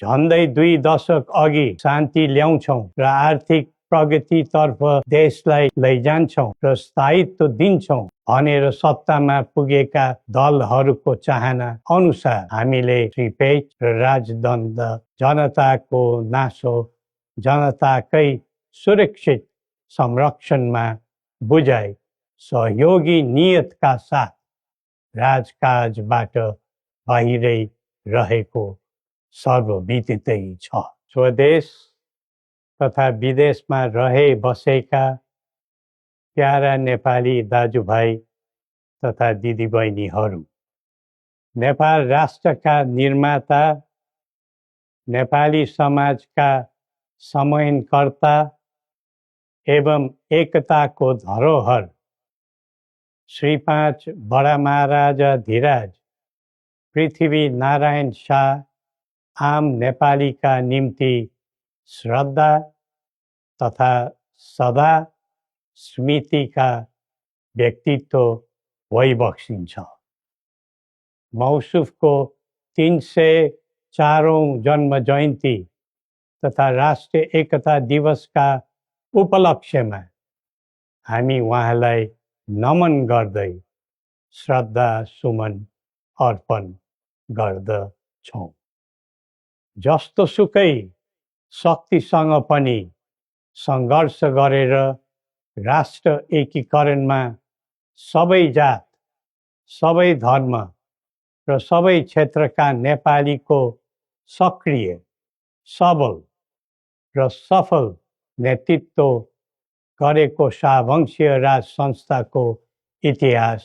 झन्डै 2 दशक अघि शान्ति ल्याउँछौं र आर्थिक प्रगतितर्फ देशलाई लैजान्छौं र स्थायित्व दिन्छौं भनेर सत्तामा पुगेका दलहरूको चाहना अनुसार हामीले श्री पेच र राजदण्ड जनताको नासो जनताकै सुरक्षित संरक्षणमा बुझाइ सहयोगी नियतका साथ राजकाजबाट बाहिरै रहेको सर्वविदितै छ। स्वदेश तथा विदेशमा रहे बसेका प्यारा नेपाली दाजुभाइ तथा दिदीबहिनीहरू, नेपाल राष्ट्रका निर्माता, नेपाली समाजका समन्वयकर्ता एवं एकताको धरोहर श्री 5 बडा महाराजा धीराज पृथ्वी नारायण शाह आम नेपालीका निम्ति श्रद्धा तथा सदा स्मृतिका व्यक्तित्व भइबक्सिन्छ। मौसुफको 304औं जन्म जयन्ती तथा राष्ट्रिय एकता दिवसका उपलक्ष्यमा हामी उहाँलाई नमन गर्दै श्रद्धा सुमन अर्पण गर्दछौं। जस्तोसुकै शक्तिसँग पनि सङ्घर्ष गरेर राष्ट्र एकीकरणमा सबै जात, सबै धर्म र सबै क्षेत्रका नेपालीको सक्रिय, सबल र सफल नेतृत्व गरेको शाहवंशीय राज संस्थाको इतिहास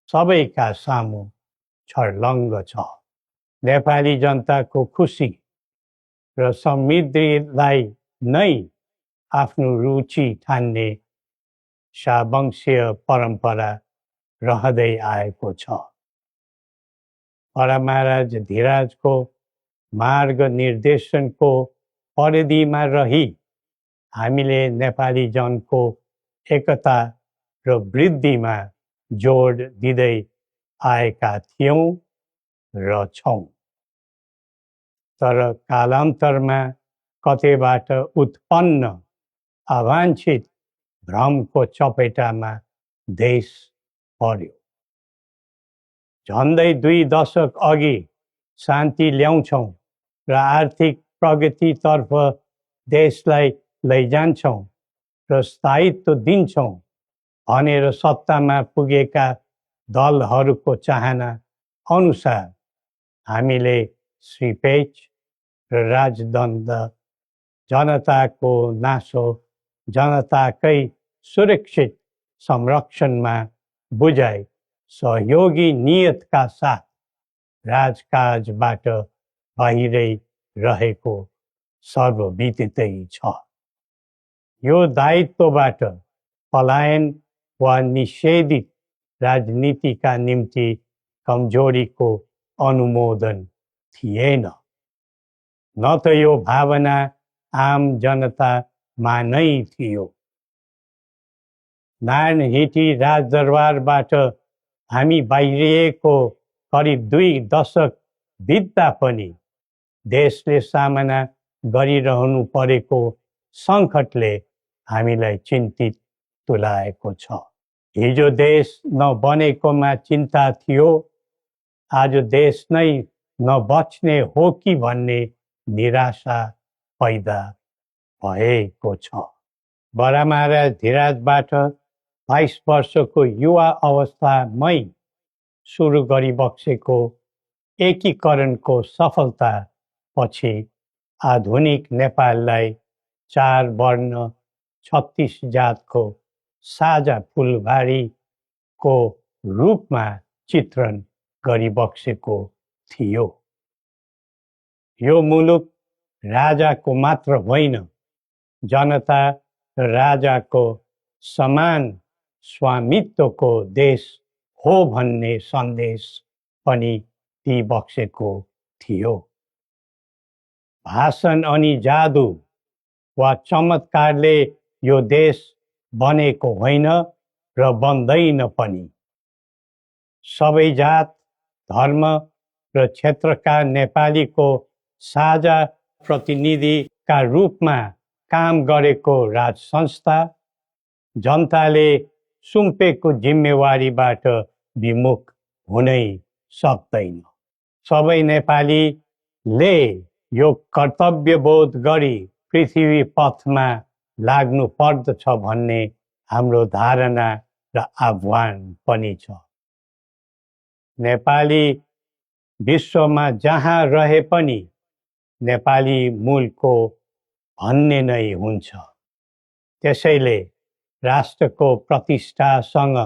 सबैका सामु छर्लङ्ग छ। नेपाली जनताको खुसी र समृद्धिलाई नै आफ्नो रुचि ठान्ने शाहवंशीय परम्परा रहँदै आएको छ। बडा महाराज धीराजको मार्ग निर्देशनको परिधिमा रही हामीले नेपाली जनको एकता र वृद्धिमा जोड दिँदै आएका थियौं र छौं। तर कालान्तरमा कतैबाट उत्पन्न अवाञ्छित भ्रमको चपेटामा देश पर्यो। झन्डै 2 दशक अघि शान्ति ल्याउँछौं र आर्थिक प्रगतितर्फ देशलाई लैजान्छौं र स्थायित्व दिन्छौं भनेर सत्तामा पुगेका दलहरूको चाहना अनुसार हामीले श्री पेच र राजदण्ड जनताको नासो जनताकै सुरक्षित संरक्षणमा बुझाइ सहयोगी नियतका साथ राजकाजबाट बाहिरै रहेको सर्वविदितै छ। यो दायित्वबाट पलायन वा निषेधित राजनीतिका निम्ति कमजोरीको अनुमोदन थिएन, न त यो भावना आम जनतामा नै थियो। नारायणहिटी राजदरबारबाट हामी बाहिरिएको करिब 2 दशक बित्दा पनि देशले सामना गरिरहनु परेको सङ्कटले हामीलाई चिन्तित तुल्याएको छ। हिजो देश नबनेकोमा चिन्ता थियो, आज देश नै नबच्ने हो कि भन्ने निराशा पैदा भएको छ। बडा महाराज धीराजबाट 22 वर्षको युवा अवस्थामै सुरु गरिबक्सेको एकीकरणको सफलता पछि आधुनिक नेपाललाई 4 वर्ण 36 जातको साझा फुलबारीको रूपमा चित्रण गरिबक्सेको थियो। यो मुलुक राजाको मात्र होइन, जनता र राजाको समान स्वामित्वको देश हो भन्ने सन्देश पनि दिइबक्सेको थियो। भाषण अनि जादु वा चमत्कारले यो देश बनेको होइन र बन्दैन पनि। सबै जात, धर्म र क्षेत्रका नेपालीको साझा प्रतिनिधिका रूपमा काम गरेको राज संस्था जनताले सुम्पेको जिम्मेवारीबाट विमुख हुनै सक्दैन। सबै नेपालीले यो कर्तव्यबोध गरी पृथ्वी पथमा लाग्नु पर्दछ भन्ने हाम्रो धारणा र आह्वान पनि छ। नेपाली विश्वमा जहाँ रहे पनि नेपाली मूलको भन्ने नै हुन्छ। त्यसैले राष्ट्रको प्रतिष्ठासँग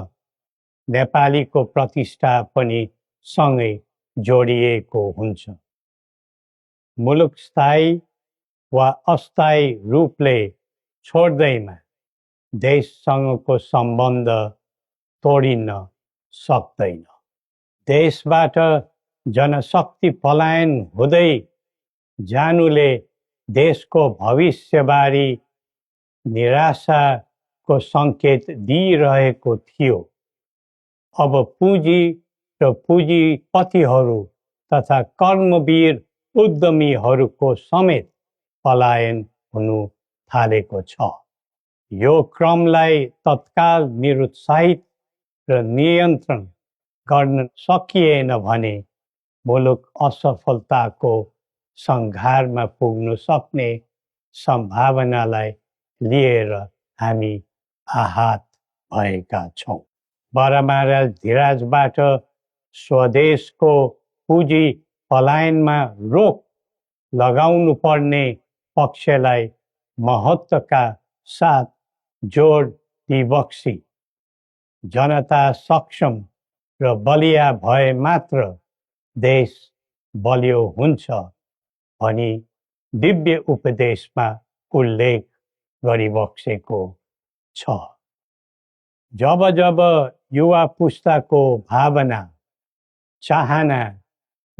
नेपालीको प्रतिष्ठा पनि सँगै जोडिएको हुन्छ। मुलुक स्थायी वा अस्थायी रूपले छोड्दैमा देशसँगको सम्बन्ध तोडिन सक्दैन। देशबाट जनशक्ति पलायन हुँदै जानुले देशको भविष्यबारे निराशाको सङ्केत दिइरहेको थियो। अब पुँजी र पुँजीपतिहरू तथा कर्मवीर उद्यमीहरूको समेत पलायन हुनु थालेको छ। यो क्रमलाई तत्काल निरुत्साहित र नियन्त्रण गर्न सकिएन भने मुलुक असफलताको सङ्घारमा पुग्न सक्ने सम्भावनालाई लिएर हामी आहत भएका छौँ। बरामारा धिराजबाट स्वदेशको पुँजी पलायनमा रोक लगाउनु पर्ने पक्षलाई महत्त्वका साथ जोड दिबक्सी जनता सक्षम र बलिया भए मात्र देश बलियो हुन्छ भनी दिव्य उपदेशमा उल्लेख गरिबक्सेको छ। जब जब युवा पुस्ताको भावना, चाहना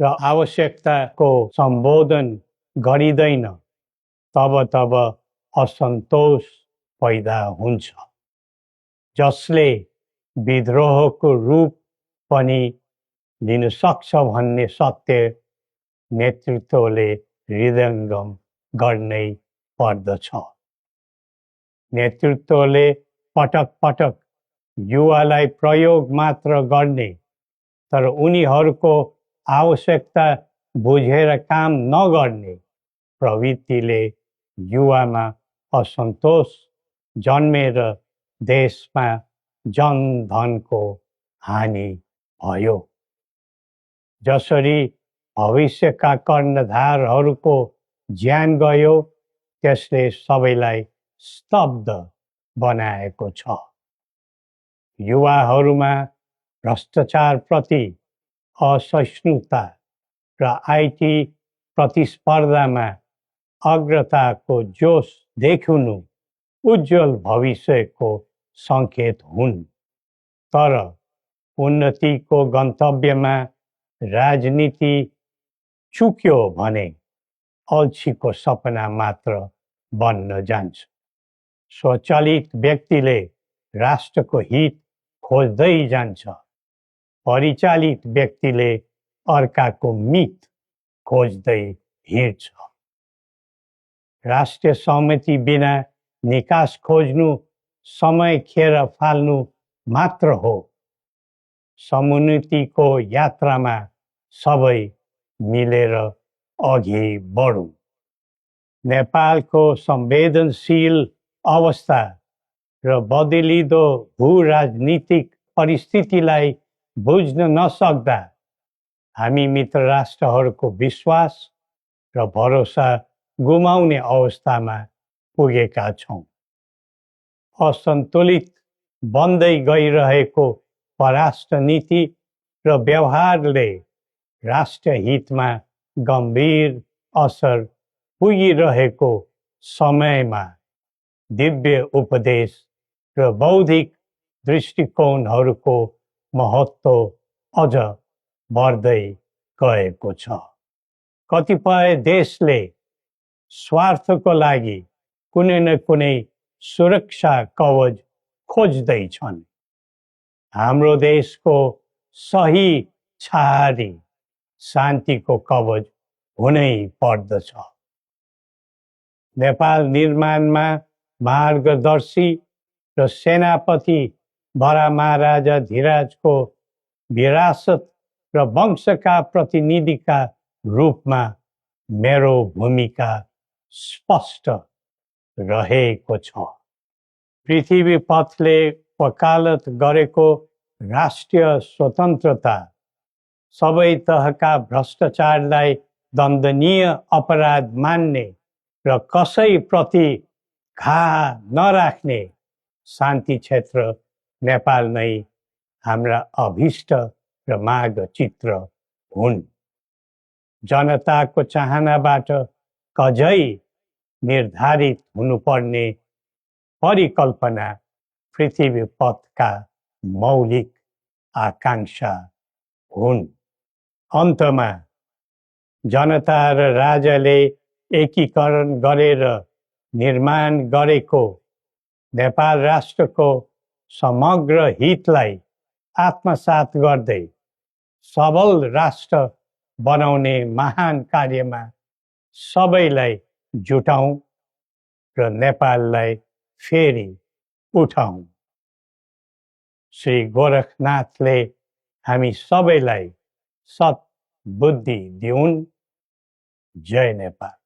र आवश्यकताको सम्बोधन गरिँदैन तब तब असन्तोष पैदा हुन्छ, जसले विद्रोहको रूप पनि लिन सक्छ भन्ने सत्य नेतृत्वले हृदयङ्गम गर्नै पर्दछ। नेतृत्वले पटक पटक युवालाई प्रयोग मात्र गर्ने तर उनीहरूको आवश्यकता बुझेर काम नगर्ने प्रवृत्तिले युवामा असन्तोष जन्मेर देशमा जनधनको हानि भयो। जसरी भविष्यका कर्णधारहरूको ज्यान गयो त्यसले सबैलाई स्तब्ध बनाएको छ। युवाहरूमा भ्रष्टाचारप्रति असहिष्णुता र आइटी प्रतिस्पर्धामा अग्रताको जोश देखिनु उज्जवल भविष्यको सङ्केत हुन्। तर उन्नतिको गन्तव्यमा राजनीति चुक्यो भने अल्छीको सपना मात्र बन्न जान्छ। स्वचालित व्यक्तिले राष्ट्रको हित खोज्दै जान्छ, परिचालित व्यक्तिले अर्काको मित खोज्दै हिँड्छ। राष्ट्रिय सहमति बिना निकास खोज्नु समय खेर फाल्नु मात्र हो। समुन्नतिको यात्रामा सबै मिलेर अघि बढौँ। नेपालको संवेदनशील अवस्था र बदलिँदो भू-राजनीतिक परिस्थितिलाई बुझ्न नसक्दा हामी मित्र राष्ट्रहरूको विश्वास र भरोसा गुमाउने अवस्थामा पुगेका छौँ। असन्तुलित बन्दै गइरहेको परराष्ट्र नीति र व्यवहारले राष्ट्र हितमा गम्भीर असर पुगिरहेको समयमा दिव्य उपदेश र बौद्धिक दृष्टिकोणहरूको महत्त्व अझ बढ्दै गएको छ। कतिपय देशले स्वार्थको लागि कुनै न कुनै सुरक्षा कवच खोज्दैछन्। हाम्रो देशको सही छहारी शान्तिको कवच हुनै पर्दछ। नेपाल निर्माणमा मार्गदर्शी र सेनापति बडा महाराजा धीराजको विरासत र वंशका प्रतिनिधिका रूपमा मेरो भूमिका स्पष्ट रहेको छ। पृथ्वी पथले वकालत गरेको राष्ट्रिय स्वतन्त्रता सबै तहका भ्रष्टाचारलाई दण्डनीय अपराध मान्ने र कसैप्रति घाह नराख्ने शान्ति क्षेत्र नेपाल नै हाम्रा अभिष्ट र मागचित्र हुन्। जनताको चाहनाबाट कझै निर्धारित हुनुपर्ने परिकल्पना पृथ्वी पथका मौलिक आकांक्षा हुन्। अन्तमा जनता र राजाले एकीकरण गरेर निर्माण गरेको नेपाल राष्ट्रको समग्र हितलाई आत्मसात गर्दै सबल राष्ट्र बनाउने महान कार्यमा सबैलाई जुटाउँ र नेपाललाई फेरि उठाउँ। श्री गोरखनाथले हामी सबैलाई सत् बुद्धि दिउन्। जय नेपाल।